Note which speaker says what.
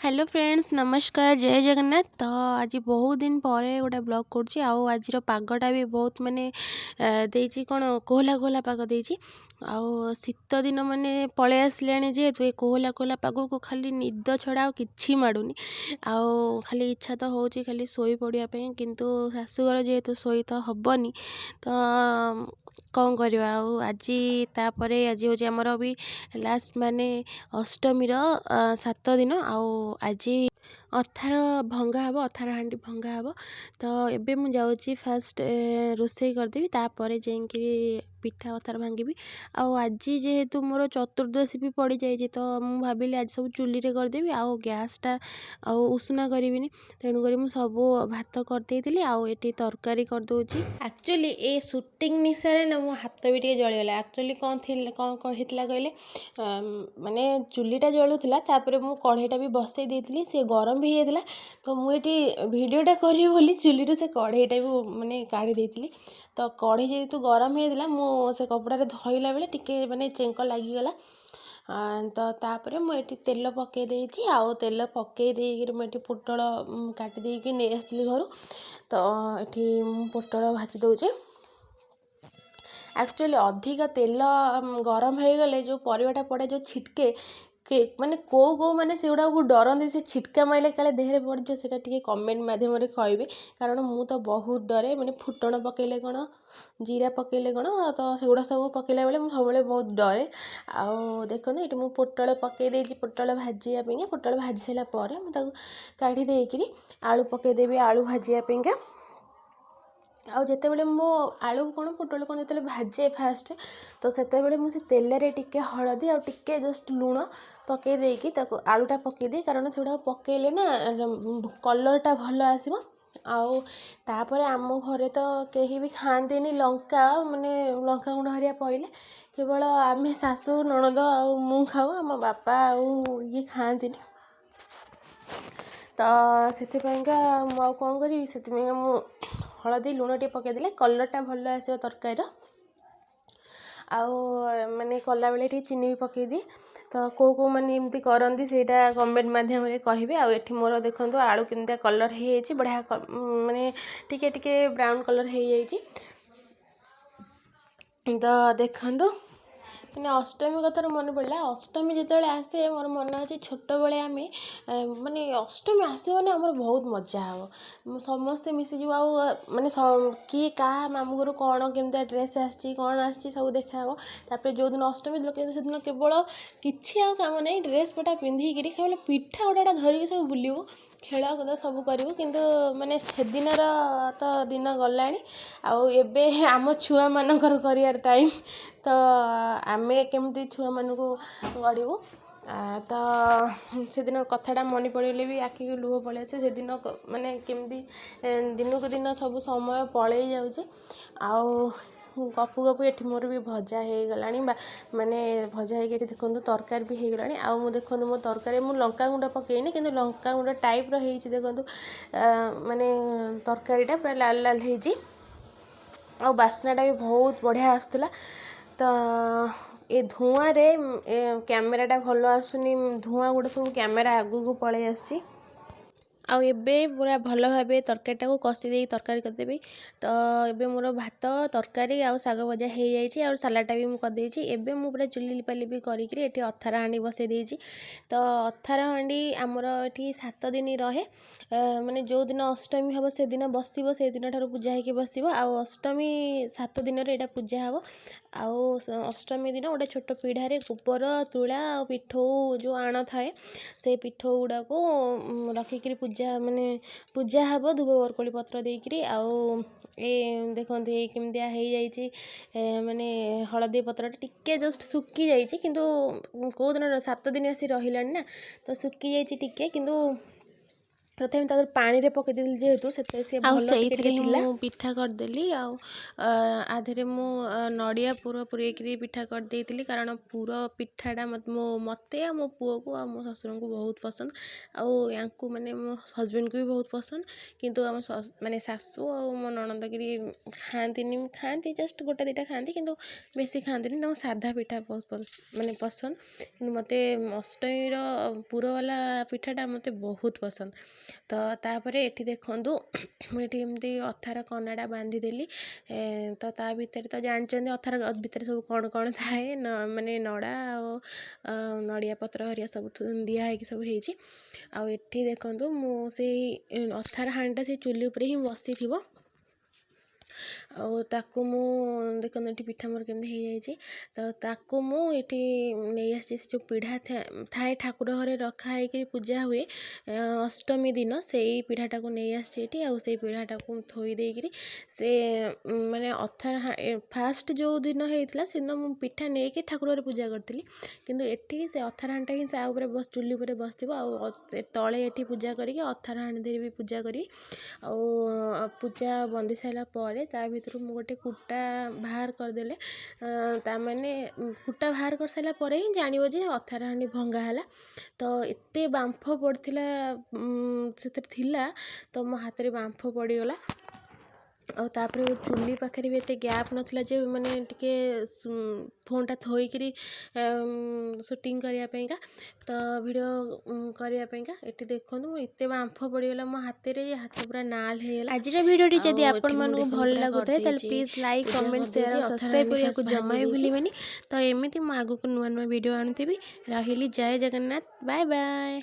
Speaker 1: Hello friends, ନମସ୍କାର, ଜୟ ଜଗନ୍ନାଥ। ତ ଆଜି ବହୁତ ଦିନ ପରେ ଗୋଟେ ବ୍ଲଗ୍ କରୁଛି। ଆଉ ଆଜିର ପାଗଟା ବି ବହୁତ ମାନେ ଦେଇଛି କ'ଣ, କୋହଲା କୋହଲା ପାଗ ଦେଇଛି। ଆଉ ଶୀତ ଦିନ ମାନେ ପଳେଇ ଆସିଲାଣି ଯେହେତୁ, ଏ କୋହଲା କୋହଲା ପାଗକୁ ଖାଲି ନିଦ ଛଡ଼ା ଆଉ କିଛି ମାଡ଼ୁନି। ଆଉ ଖାଲି ଇଚ୍ଛା ତ ହେଉଛି ଖାଲି ଶୋଇ ପଡ଼ିବା ପାଇଁ, କିନ୍ତୁ ଶାଶୁଘର ଯେହେତୁ ଶୋଇ ତ ହେବନି, ତ କ'ଣ କରିବା ଆଉ ଆଜି। ତାପରେ ଆଜି ହେଉଛି ଆମର ବି ଲାଷ୍ଟ, ମାନେ ଅଷ୍ଟମୀର 7 ଦିନ। ଆଉ ଆଜି ଅଥାର ଭଙ୍ଗା ହେବ, ଅଥାର ହାଣ୍ଡି ଭଙ୍ଗା ହେବ। ତ ଏବେ ମୁଁ ଯାଉଛି ଫାଷ୍ଟ ରୋଷେଇ କରିଦେବି, ତାପରେ ଯାଇକିରି ପିଠା ଅଥାର ଭାଙ୍ଗିବି। ଆଉ ଆଜି ଯେହେତୁ ମୋର ଚତୁର୍ଦ୍ଦଶୀ ବି ପଡ଼ିଯାଇଛି, ତ ମୁଁ ଭାବିଲି ଆଜି ସବୁ ଚୁଲିରେ କରିଦେବି ଆଉ ଗ୍ୟାସ୍ଟା ଆଉ ଉଷୁନା କରିବିନି। ତେଣୁକରି ମୁଁ ସବୁ ଭାତ କରିଦେଇଥିଲି ଆଉ ଏଠି ତରକାରୀ କରିଦେଉଛି। ଆକ୍ଚୁଆଲି ଏ ସୁଟିଂ ନିଶାରେ ନା ମୋ ହାତ ବି ଟିକେ ଜଳିଗଲା। ଆକ୍ଚୁଆଲି କ'ଣ ଥିଲା, କ'ଣ କ'ଣ ହେଇଥିଲା କହିଲେ, ମାନେ ଚୁଲିଟା ଜଳୁଥିଲା, ତାପରେ ମୁଁ କଢ଼େଇଟା ବି ବସେଇ ଦେଇଥିଲି, ସେ ଗରମ ବି ହେଇଯାଇଥିଲା। ତ ମୁଁ ଏଠି ଭିଡ଼ିଓଟା କରିବି ବୋଲି ଚୁଲିରୁ ସେ କଢ଼େଇଟା ବି ମାନେ କାଢ଼ି ଦେଇଥିଲି। ତ କଢ଼େଇ ଯେହେତୁ ଗରମ ହେଇଯାଇଥିଲା, ମୁଁ ସେ କପଡ଼ାରେ ଧୋଇଲା ବେଳେ ଟିକେ ମାନେ ଚେଙ୍କ ଲାଗିଗଲା। ତ ତାପରେ ମୁଁ ଏଠି ତେଲ ପକାଇ ଦେଇଛି। ଆଉ ତେଲ ପକାଇ ଦେଇକିରି ମୁଁ ଏଠି ପୋଟଳ କାଟି ଦେଇକି ନେଇ ଆସିଥିଲି ଘରୁ। ତ ଏଠି ମୁଁ ପୋଟଳ ଭାଜି ଦେଉଛି। ଆକ୍ଚୁଆଲି ଅଧିକ ତେଲ ଗରମ ହେଇଗଲେ ଯେଉଁ ପରିବାଟା ପଡ଼େ, ଯେଉଁ ଛିଟକେ, ମାନେ କେଉଁ କେଉଁ ମାନେ ସେଗୁଡ଼ାକୁ ଡରନ୍ତି, ସେ ଛିଟକା ମାରିଲେ କାଳେ ଦେହରେ ପଡ଼ିଯିବ, ସେଇଟା ଟିକେ କମେଣ୍ଟ ମାଧ୍ୟମରେ କହିବେ। କାରଣ ମୁଁ ତ ବହୁତ ଡରେ। ମାନେ ଫୁଟଣ ପକାଇଲେ କ'ଣ, ଜିରା ପକାଇଲେ କ'ଣ, ତ ସେଗୁଡ଼ା ସବୁ ପକାଇଲା ବେଳେ ମୁଁ ସବୁବେଳେ ବହୁତ ଡରେ। ଆଉ ଦେଖନ୍ତୁ, ଏଠି ମୁଁ ପୋଟଳ ପକାଇ ଦେଇଛି ପୋଟଳ ଭାଜିବା ପାଇଁକା। ପୋଟଳ ଭାଜି ସାରିଲା ପରେ ମୁଁ ତାକୁ କାଢ଼ି ଦେଇକିରି ଆଳୁ ପକାଇଦେବି ଆଳୁ ଭାଜିବା ପାଇଁକା। ଆଉ ଯେତେବେଳେ ମୁଁ ଆଳୁ କ'ଣ ପୋଟଳ କ'ଣ ଯେତେବେଳେ ଭାଜେ ଫାଷ୍ଟ, ତ ସେତେବେଳେ ମୁଁ ସେ ତେଲରେ ଟିକେ ହଳଦୀ ଆଉ ଟିକେ ଜଷ୍ଟ ଲୁଣ ପକାଇ ଦେଇକି ତାକୁ ଆଳୁଟା ପକାଇଦିଏ, କାରଣ ସେଗୁଡ଼ାକ ପକାଇଲେ ନା କଲର୍ଟା ଭଲ ଆସିବ। ଆଉ ତାପରେ ଆମ ଘରେ ତ କେହି ବି ଖାଆନ୍ତିନି ଲଙ୍କା, ମାନେ ଲଙ୍କା ଗୁଣ୍ଡ ହେରିକା ପଇଲେ। କେବଳ ଆମେ ଶାଶୁ, ନଣନ୍ଦ ଆଉ ମୁଁ ଖାଉ, ଆମ ବାପା ଆଉ ଇଏ ଖାଆନ୍ତିନି। ତ ସେଥିପାଇଁକା ମୁଁ ଆଉ କ'ଣ କରିବି, ସେଥିପାଇଁକା ମୁଁ ହଳଦୀ ଲୁଣ ଟିକେ ପକାଇଦେଲେ କଲର୍ଟା ଭଲ ଆସିବ ତରକାରୀର। ଆଉ ମାନେ କଲାବେଳେ ଟିକେ ଚିନି ବି ପକାଇଦିଏ। ତ କେଉଁ କେଉଁ ମାନେ ଏମିତି କରନ୍ତି, ସେଇଟା କମେଣ୍ଟ ମାଧ୍ୟମରେ କହିବେ। ଆଉ ଏଠି ମୋର ଦେଖନ୍ତୁ ଆଳୁ କେମିତିଆ କଲର୍ ହେଇଯାଇଛି, ବଢ଼ିଆ ମାନେ ଟିକେ ଟିକେ ବ୍ରାଉନ୍ କଲର୍ ହେଇଯାଇଛି। ତ ଦେଖନ୍ତୁ, ମାନେ ଅଷ୍ଟମୀ କଥାରୁ ମନେ ପଡ଼ିଲା, ଅଷ୍ଟମୀ ଯେତେବେଳେ ଆସେ, ମୋର ମନେ ଅଛି ଛୋଟବେଳେ ଆମେ ମାନେ ଅଷ୍ଟମୀ ଆସିବ ମାନେ ଆମର ବହୁତ ମଜା ହେବ, ସମସ୍ତେ ମିଶିଯିବୁ। ଆଉ ମାନେ କିଏ କାହା ମାମୁଁ ଘରୁ କ'ଣ କେମିତିଆ ଡ୍ରେସ୍ ଆସିଛି, କ'ଣ ଆସିଛି, ସବୁ ଦେଖାହେବ। ତାପରେ ଯେଉଁଦିନ ଅଷ୍ଟମୀ ଦିନ, ସେଦିନ କେବଳ କିଛି ଆଉ କାମ ନାହିଁ, ଡ୍ରେସ୍ ପଟା ପିନ୍ଧିକିରି କେବଳ ପିଠା ଗୋଟା ଧରିକି ସବୁ ବୁଲିବୁ, ଖେଳକୁଦ ସବୁ କରିବୁ। କିନ୍ତୁ ମାନେ ସେଦିନର ତ ଦିନ ଗଲାଣି, ଆଉ ଏବେ ଆମ ଛୁଆମାନଙ୍କର କରିବାର ଟାଇମ୍। ତ ଆମେ କେମିତି ଛୁଆମାନଙ୍କୁ ଗଢ଼ିବୁ। ତ ସେଦିନ କଥାଟା ମନେ ପଡ଼ିଗଲେ ବି ଆଖିକୁ ଲୁହ ପଳେଇ ଆସେ। ସେଦିନ ମାନେ କେମିତି ଦିନକୁ ଦିନ ସବୁ ସମୟ ପଳେଇ ଯାଉଛି। ଆଉ ଗପୁ ଗପୁ ଏଠି ମୋର ବି ଭଜା ହେଇଗଲାଣି, ବା ମାନେ ଭଜା ହେଇକି ଏଠି ଦେଖନ୍ତୁ ତରକାରୀ ବି ହେଇଗଲାଣି। ଆଉ ମୁଁ ଦେଖନ୍ତୁ ମୋ ତରକାରୀ, ମୁଁ ଲଙ୍କା ଗୁଣ୍ଡ ପକେଇନି, କିନ୍ତୁ ଲଙ୍କା ଗୁଣ୍ଡ ଟାଇପ୍ର ହେଇଛି। ଦେଖନ୍ତୁ, ମାନେ ତରକାରୀଟା ପୁରା ଲାଲ ଲାଲ ହେଇଛି ଆଉ ବାସ୍ନାଟା ବି ବହୁତ ବଢ଼ିଆ ଆସୁଥିଲା। ତ ଏ ଧୂଆଁରେ ଏ କ୍ୟାମେରାଟା ଭଲ ଆସୁନି, ଧୂଆଁ ଗୁଡ଼ା ସବୁ କ୍ୟାମେରା ଆଗକୁ ପଳେଇ ଆସୁଛି। ଆଉ ଏବେ ପୁରା ଭଲ ଭାବେ ତରକାରୀଟାକୁ କଷି ଦେଇକି ତରକାରୀ କରିଦେବି। ତ ଏବେ ମୋର ଭାତ, ତରକାରୀ ଆଉ ଶାଗ ଭଜା ହେଇଯାଇଛି, ଆଉ ସାଲାଡ଼ଟା ବି ମୁଁ କରିଦେଇଛି। ଏବେ ମୁଁ ପୁରା ଚୁଲି ଲିପାଲିପି କରିକିରି ଏଠି ଅଥାର ହାଣ୍ଡି ବସେଇ ଦେଇଛି। ତ ଅଥାର ହାଣ୍ଡି ଆମର ଏଠି 7 ଦିନ ରହେ, ମାନେ ଯେଉଁଦିନ ଅଷ୍ଟମୀ ହେବ ସେଦିନ ବସିବ, ସେଇଦିନ ଠାରୁ ପୂଜା ହେଇକି ବସିବ। ଆଉ ଅଷ୍ଟମୀ 7 ଦିନରେ ଏଇଟା ପୂଜା ହେବ। ଆଉ ଅଷ୍ଟମୀ ଦିନ ଗୋଟେ ଛୋଟ ପିଢ଼ାରେ ଗୋବର, ତୁଳା ଆଉ ପିଠଉ ଯେଉଁ ଆଣ ଥାଏ, ସେଇ ପିଠଉ ଗୁଡ଼ାକୁ ରଖିକିରି ପୂଜା, ମାନେ ପୂଜା ହେବ ଧୂପ ବରକୋଳି ପତ୍ର ଦେଇକିରି। ଆଉ ଏ ଦେଖନ୍ତୁ, ଏଇ କେମିତିଆ ହେଇଯାଇଛି, ମାନେ ହଳଦୀ ପତ୍ରଟା ଟିକେ ଜଷ୍ଟ ଶୁଖି ଯାଇଛି। କିନ୍ତୁ କେଉଁ ଦିନ 7 ଦିନ ଆସି ରହିଲାଣି ନା, ତ ଶୁଖି ଯାଇଛି ଟିକେ, କିନ୍ତୁ ତଥାପି ତା ଦେହରେ ପାଣିରେ ପକେଇ ଦେଇଥିଲି ଯେହେତୁ, ସେଥିରେ ସିଏ
Speaker 2: ଆଉ
Speaker 1: ଭଲ ଟିକେ
Speaker 2: ସେଇଥିରେ
Speaker 1: ଟିକେ
Speaker 2: ହିଁ
Speaker 1: ଥିଲା।
Speaker 2: ମୁଁ ପିଠା କରିଦେଲି। ଆଉ ଆ ଦେହରେ ମୁଁ ନଡ଼ିଆ ପୁର ପୂରେଇକିରି ପିଠା କରିଦେଇଥିଲି, କାରଣ ପୁର ପିଠାଟା ମୋତେ ଆଉ ମୋ ପୁଅକୁ ଆଉ ମୋ ଶ୍ୱଶୁରଙ୍କୁ ବହୁତ ପସନ୍ଦ, ଆଉ ୟାଙ୍କୁ ମାନେ ମୋ ହଜବେଣ୍ଡକୁ ବି ବହୁତ ପସନ୍ଦ। କିନ୍ତୁ ଆମ ମାନେ ଶାଶୁ ଆଉ ମୋ ନଣନ୍ଦଗିରି ଖାଆନ୍ତିନି। ଖାଆନ୍ତି, ଜଷ୍ଟ ଗୋଟେ ଦୁଇଟା ଖାଆନ୍ତି, କିନ୍ତୁ ବେଶୀ ଖାଆନ୍ତିନି। ତାଙ୍କୁ ସାଧା ପିଠା ବହୁତ ମାନେ ପସନ୍ଦ। କିନ୍ତୁ ମୋତେ ଅଷ୍ଟମୀର ପୁରବାଲା ପିଠାଟା ମୋତେ ବହୁତ ପସନ୍ଦ। ତ ତାପରେ ଏଠି ଦେଖନ୍ତୁ, ମୁଁ ଏଠି ଏମିତି ଅଥାର କନାଟା ବାନ୍ଧିଦେଲି। ତ ତା ଭିତରେ ତ ଜାଣିଛନ୍ତି, ଅଥାର ଭିତରେ ସବୁ କ'ଣ କ'ଣ ଥାଏ, ମାନେ ନଡ଼ା ଆଉ ନଡ଼ିଆ ପତ୍ର ହେରିକା ସବୁ ଦିଆ ହେଇକି ସବୁ ହେଇଛି। ଆଉ ଏଠି ଦେଖନ୍ତୁ, ମୁଁ ସେଇ ଅଥାର ହାଣ୍ଡିଟା ସେଇ ଚୁଲି ଉପରେ ହିଁ ବସିଥିବ। ଆଉ ତାକୁ ମୁଁ, ଦେଖନ୍ତୁ ଏଠି ପିଠା ମୋର କେମିତି ହେଇଯାଇଛି। ତ ତାକୁ ମୁଁ ଏଠି ନେଇ ଆସିଛି। ସେ ଯେଉଁ ପିଢ଼ା ଥାଏ, ଠାକୁର ଘରେ ରଖା ହେଇକିରି ପୂଜା ହୁଏ ଅଷ୍ଟମୀ ଦିନ, ସେଇ ପିଢ଼ାଟାକୁ ନେଇ ଆସିଛି ଏଠି। ଆଉ ସେଇ ପିଢ଼ାଟାକୁ ଥୋଇ ଦେଇକିରି ସେ ମାନେ ଅଥାର ଫାଷ୍ଟ ଯେଉଁ ଦିନ ହେଇଥିଲା, ସେଦିନ ମୁଁ ପିଠା ନେଇକି ଠାକୁର ଘରେ ପୂଜା କରିଥିଲି। କିନ୍ତୁ ଏଠି ସେ ଅଥାର ହାଣ୍ଡିଟା ହିଁ ତା ଉପରେ ବସ, ଚୁଲି ଉପରେ ବସିଥିବ। ଆଉ ସେ ତଳେ ଏଠି ପୂଜା କରିକି ଅଥାର ହାଣ୍ଡି ବି ପୂଜା କରିବି। ଆଉ ପୂଜା ବନ୍ଦେଇ ସାରିଲା ପରେ ତା ଭିତରୁ ମୁଁ ଗୋଟେ କୁଟା ବାହାର କରିଦେଲେ, ତା ମାନେ କୁଟା ବାହାର କରିସାରିଲା ପରେ ହିଁ ଜାଣିବ ଯେ ଅଥାର ହାଣ୍ଡି ଭଙ୍ଗା ହେଲା। ତ ଏତେ ବାମ୍ଫ ପଡ଼ିଥିଲା, ସେଥିରେ ଥିଲା, ତ ମୋ ହାତରେ ବାମ୍ଫ ପଡ଼ିଗଲା। ଆଉ ତାପରେ ଚୁଲି ପାଖରେ ବି ଏତେ ଗ୍ୟାପ୍ ନଥିଲା ଯେ ମାନେ ଟିକେ ଫୋନ୍ଟା ଥୋଇକିରି ସୁଟିଂ କରିବା ପାଇଁକା, ତ ଭିଡ଼ିଓ କରିବା ପାଇଁକା। ଏଠି ଦେଖନ୍ତୁ, ମୁଁ ଏତେ ବାମ୍ଫ ପଡ଼ିଗଲା ମୋ ହାତରେ, ହାତ ପୁରା ନାଲ ହେଇଗଲା।
Speaker 1: ଆଜିର ଭିଡ଼ିଓଟି
Speaker 2: ଆଉ
Speaker 1: ଯଦି
Speaker 2: ଏଠି ମୁଁ
Speaker 1: ଆପଣମାନଙ୍କୁ
Speaker 2: ଦେଖନ୍ତୁ
Speaker 1: ଭଲ
Speaker 2: ପୁରା
Speaker 1: ଲାଗୁଥାଏ, ତାହେଲେ
Speaker 2: କରିଦେଇଛି,
Speaker 1: please like,
Speaker 2: Puja
Speaker 1: comment, share
Speaker 2: କରିଦେଇଛି,
Speaker 1: ଆଉ
Speaker 2: ଅଥାର
Speaker 1: ସବସ୍କ୍ରାଇବ୍
Speaker 2: ହାଣ୍ଡି
Speaker 1: କରିବାକୁ
Speaker 2: ଫାଷ୍ଟ
Speaker 1: ଜମା
Speaker 2: ଭାଙ୍ଗି
Speaker 1: ବି
Speaker 2: ଦେଇଛି।
Speaker 1: ଭୁଲିବେନି। ତ ଏମିତି ମୁଁ ଆଗକୁ ନୂଆ ନୂଆ ଭିଡ଼ିଓ ଆଣୁଥିବି। ରହିଲି, ଜୟ ଜଗନ୍ନାଥ, ବାଏ ବାଏ।